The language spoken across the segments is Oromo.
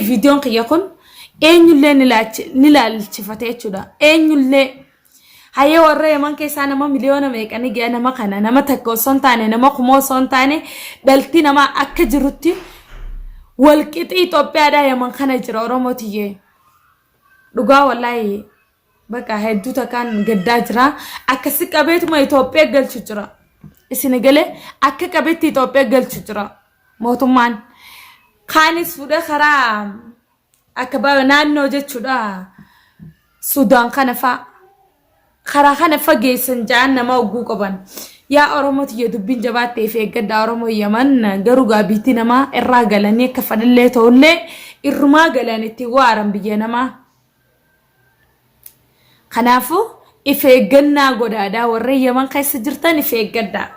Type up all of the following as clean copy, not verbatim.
Viidiyoon kiyya kun eenyullee ni laalchifate jechuudha. Eenyullee Hayyee warra Yaman keessaa nama miliyoona meeqa ni ga'a nama kana nama takka osoo hin taane nama kuma osoo hin taane dhalti namaa akka jirutti walqixii Itoophiyaadhaa Yaman kana jira Oromoo tiyyee. Dhugaa wallaahi bakka hedduu takkaan gaddaa jira. Akkasi qabeetuma Itoophiyaa galchu jira. Isin galee akka qabeetti Itoophiyaa galchu jira mootummaan. Kaanis fuudhee karaa akka naannoo jechuudha Sudaan kana fa'a karaa kana fageessan ja'an nama hogguu qaban. Yaa Oromoo tiyya dubbiin jabaattee fi eeggadhaa Oromoo Yaman garuu gaabiitti namaa irraa galanii akka fadhillee ta'ullee irrumaa galan itti waaran biyya namaa. Kanaafuu if eeggannaa godhaadhaa warra Yaman keessa jirtan if eeggadhaa.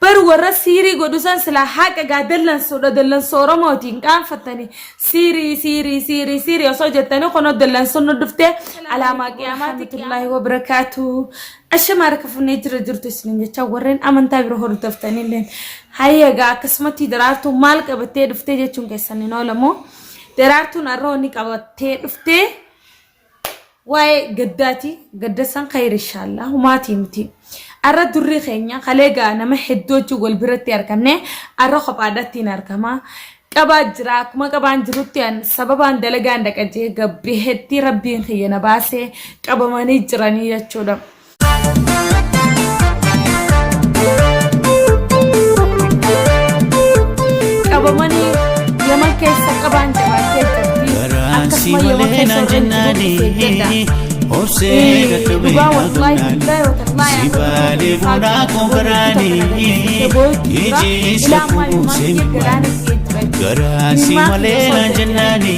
Bar warra siirii godhu san silaa haqa gaa dallansuudha dallansuu Oromooti hin qaanfattani siirii siirii siirii siirii osoo jettanii kunoo dallansuun nu dhuftee alaamaa qiyaamaati wabarakaatu ashama harka funnee jira jirtu isinin jecha warreen amantaa bira hordoftanillee hayya gaa akkasumatti daraartuu maal qabattee dhuftee jechuun keessan hin oolamu daraartuun har'a wanni qabattee dhuftee Waa'ee gaddaati gadda san khayr inshallah humaatii miti. Arra durri keenya kalee gaa nama hedduu wajjin wal biratti argamne arra kophaadhatti hin argama. Qabaa jira akkuma qabaan jirutti an sababaan dalagaan dhaqa jee gabbihetti rabbiin kiyya na baasee qabamanii jiranii jechuudha. Qabamanii Yaman keessa qabaan jabaattee jirti. Garaan si Akkasuma Yaman malee keessa naan warreen jennaani jirutti eeggadha. obsee dadhabee Dhugaa naa wallaahi gumnaani billaahi watallaahi si baalee bunaa koo garaani iji isa kuusee mimaani garaan si malee naan jennaani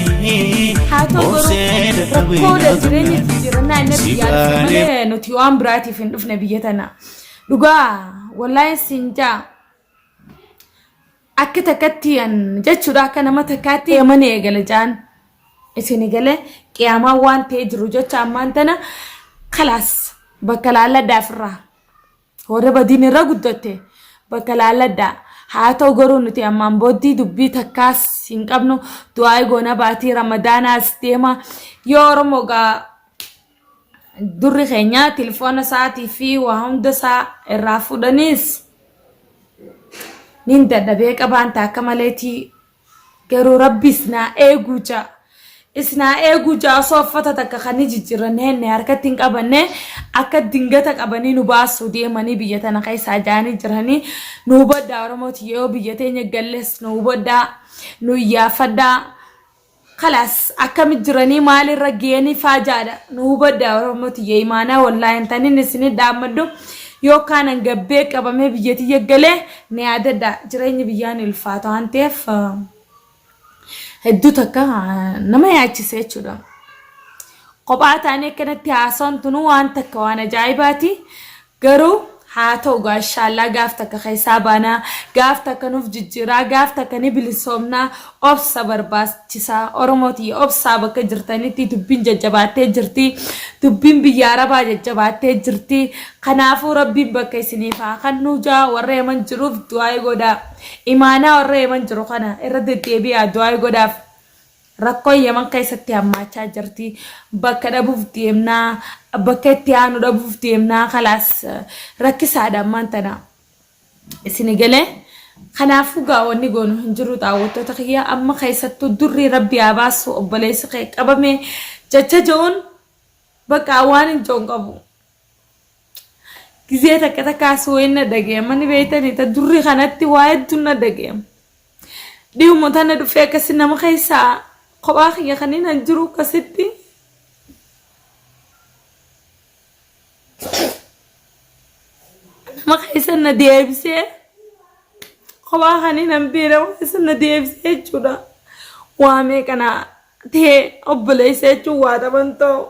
Haa ta'u garuu obsee dadhabee rakkoolee naa jireenya gumnaani jijjiirannaa inni si biyyaa dhufe baalee malee nuti waan biraatiif hin dhufne biyya tana. Dhugaa wallaahi siin jaa akka takkatti an jechuudha akka nama takkaatti yamani eegale jaan isin galee qiyaamaa waan ta'ee jiru jecha ammaan tana kalaas bakka laalladhaa ofirraa. Warra badiin irra guddatte bakka laalladhaa. Haa ta'u garuu nuti ammaan booddii dubbii takkaas hin qabnu du'aa goona baatii ramadaanaas deema. Yoo Oromoo gaa durri keenya telefoona isaatii fi waa hunda isaa irraa fuudhaniis nin dadhabee qabaan taakka maleetii Garuu rabbi isnaa eeguu ja'a. Isnaa eeguu ja'a osoo uffata takka kan ni jijjiirranne henne harkatti hin qabanne akka dingata qabanii nu baasuu deemanii biyya tana keessaa ja'anii jiranii nu hubadhaa Oromooti yoo biyya teenya galles nu hubadhaa nu iyyaafadhaa kalaas akkami jiranii maalirra geeni faa jaadha nu hubadhaa Oromoo tiyya imaanaa wallaahi hin tanin isinii dhaammadhu yoo kaanan gabbee qabamee biyya tiyya galee na yaadadha jireenyi biyyaa ni ulfaata waan ta'eef hedduu takka nama yaachisa jechuudha. Kophaa taanee akkanatti haasawaan tunuu waan takka waan ajaa'ibaati. Garuu haa ta'u gaa inshaallaa gaaf takka keessaa baanaa gaaf takka nuuf jijjiiraa gaaf takka ni bilisoomnaa obsa barbaachisaa Oromoo tiyya obsaa bakka jirtanitti dubbiin jajjabaattee jirti dubbiin biyya arabaa jajjabaattee jirti kanaafuu rabbiin bakka isiniif haa kannuu jaa warra yaman jiruuf du'aa'ii godhaa imaanaa warra yaman jiru kana irra deddeebi'aa du'aa'ii godhaaf Rakkoon Yaman keessatti hammaachaa jirti. Bakka dhabuuf deemna. Bakka itti aanu dhabuuf deemna. Kalaas rakkisaadha ammaan tana. Isini galee? Kanaafuu gaa wanni goonu hin jiru daawwattoota kiyya amma keessattuu durri rabbi haa baasu obboleessi kee qabame jecha je'uun bakka waan hin je'u hin qabu. Gizee takka takkaas wayin na dhagayama ni beektanii ta durri kanatti waa hedduun na dhagayama. Dhihuma tana dhufee akkasi nama keessaa kophaa kiyya kan hin jiru akkasitti. Nama keessa na deebisee kophaa kan hin hambee nama keessa na deebisee jechuudha. Waa meeqa na ta'e obboleessa jechuun waa taphan ta'u.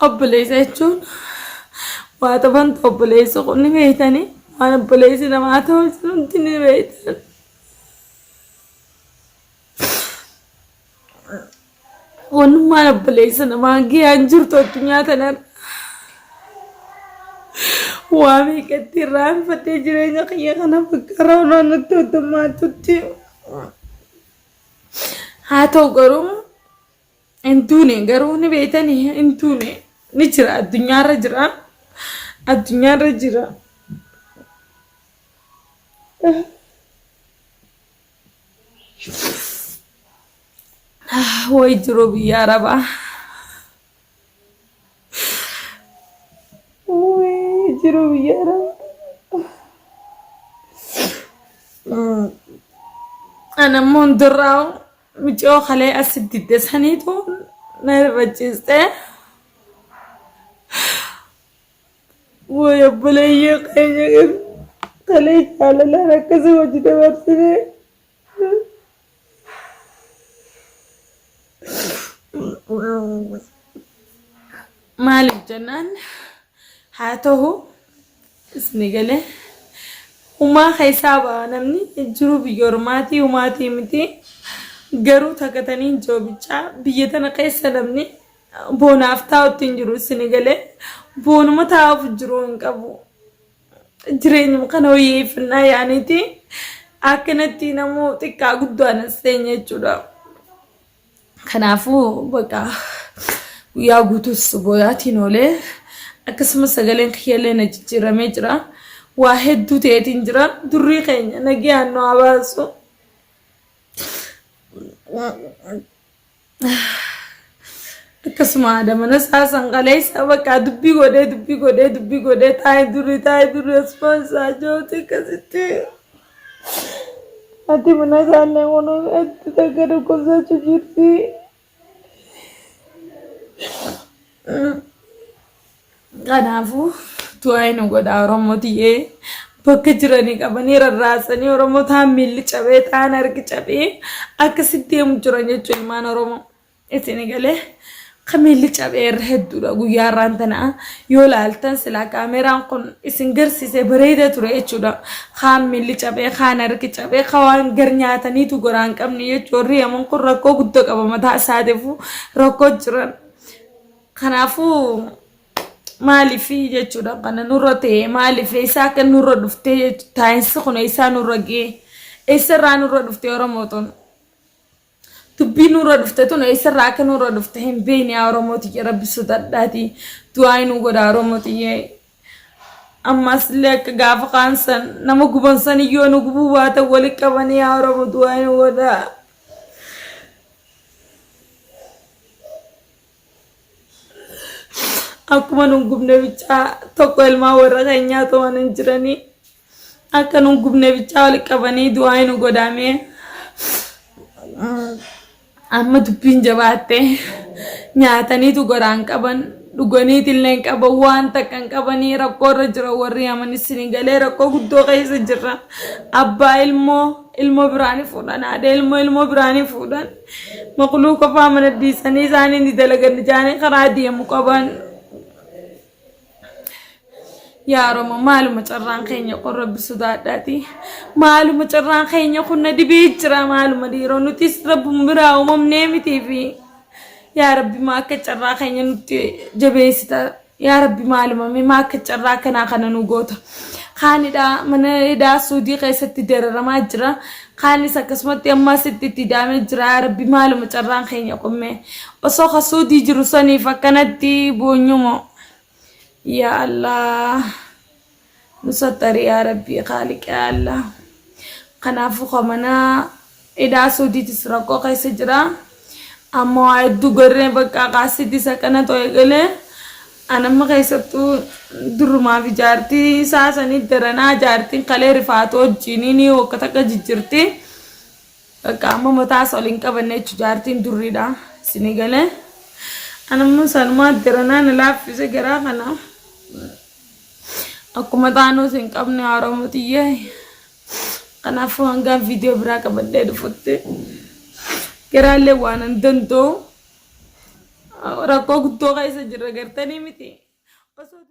Obboleessa jechuun waa taphantu obboleessi kun ni beektanii waan obboleessi namaa ta'u isin hundi ni beektan. Wannummaan obboleessa namaa gahee hin jirtu addunyaa tanarra. Waa meeqatti irraanfadhee jireenya kiyya kana bakka rawnaa natti hoddommaatutti. Haa ta'u garuu hin duune garuu ni beektanii hin duune ni jira addunyaarra jira addunyaarra jira. Way jiru biyya arabaa. Way jiru biyya arabaa. Ana immoo hundirraa micoo kalee asi didde saniitu na rifachiiste. Way obboleeyyii keenya kalee jaalalaan akkasii hojii dabarsine. Maaliif jennaan haa ta'u isni galee humaa keessaa ba'a namni jiru biyya ormaatii humaatii miti garuu takkatanii joobichaa biyya tana keessa namni boonaaf taa'utti hin jiru isni galee boonuma taa'uuf jiru hin qabu. Jireenyuma kana wayyeeffannaa yaaniiti akkanatti namoo xiqqaa guddaan as teenya jechuudha. Kanaafuu bakka guyyaa guutuus booyaatiin oolee akkasumas sagaleen kiyyallee na jijjiiramee jira. Waa hedduu ta'eetiin jira. Durrii keenya nagayaan nu haa baasu. Akkasuma haadha mana isaa san kaleessa bakka dubbii godhee dubbii godhee dubbii godhee taa'ee durii taa'ee durii asumaan isaa jooti akkasitti. Haati mana isaallee kun hedduu takka dhukkubsachuu jirti. Kanaafuu du'aa nu godhaa Oromoo tiyyee bakka jiranii qabanii rarraasanii Oromoo ta'an miilli cabee ta'an harki cabee akkasitti deemu jiran jechuun ilmaan Oromoo. Isin galee kan miilli cabee irra hedduudha guyyaa irraan tana yoo laaltan silaa kaameraan kun isin garsiisee bareeda ture jechuudha. Kaan miilli cabee kaan harki cabee kaan waan gar nyaataniitu goraan qabne jechuudha. Warri yaman kun rakkoo guddoo qaba mataa isaatiifuu rakkoo jiran. Kanaafuu maaliif jechuudha kana nurra ta'e maaliif eessaa akka nurra dhuftee taa'insi kun eessaa nurra ga'e eessarraa nurra dhufte Oromoo tun dubbii nurra dhufte tun eessarraa akka nurra dhufte hin beekne yaa Oromoo tiyya rabbi sodadhaati du'aa nu godha Oromoo tiyya ammas illee akka gaafa kaansan nama guban san iyyoo nu gubuu baatan wali qabanii yaa Oromoo du'aa nu godha. Akkuma nun gubne bichaa tokko ilmaan warra keenyaa ta'an hin jiranii. Akka nun gubne bichaa wal qabanii du'aa nu godhamee. Amma dubbiin jabaatte nyaataniitu garaan qaban dhuganiitillee hin qaban waan takka hin qabanii rakkoo irra jira warri yaman isin galee rakkoo guddoo keessa jirra. Abbaa ilmoo ilmoo biraanii fuudhan haadha ilmoo ilmoo biraanii fuudhan. Maqluu qofaa mana dhiisanii isaanii ni dalagan jaanii karaa deemu qaban. Yaa Oromoo maaluma carraan keenya kun rabbi sodaadhaati. Maaluma carraan keenya kun na dhibee jira maaluma dhiiroo nutis rabbuma biraa uumamnee mitii fi yaa rabbi maa akka carraa keenya nutti jabeessita. Yaa rabbi maaluma mee maa akka carraa kanaa kana nu goota. Kaanidha mana hidhaa suudii keessatti dararamaa jira. Kaanis akkasumatti amma asitti itti hidhaamee jira. Yaa rabbi maaluma carraan keenya qummee. Osoo ka suudii jiru saniif akkanatti boonyumoo. Yaa Allah. Nu sattari yaa rabbi kaaliq yaa Allah. Kanaafuu ka mana hidhaa suudiitis rakkoo keessa jira. Amma waa hedduu garree bakka kaasitis akkana ta'e galee anamma keessattuu durumaa fi jaartii isaa sanii daranaa jaartiin kalee rifaatu wajjin ni hokka takka jijjirti. Bakka amma mataas ol hin qabanne jechuudha jaartiin durriidha isinii galee. Anamma sanumaa daranaa na laaffise garaa kana. Akkuma taanuus hin qabne Oromoo tiyyee. Kanaafuu hangaan viidiyoo biraa qabadhee dhufutti garaallee waan hin danda'u rakkoo guddoo keessa jirra gartanii miti. Osoo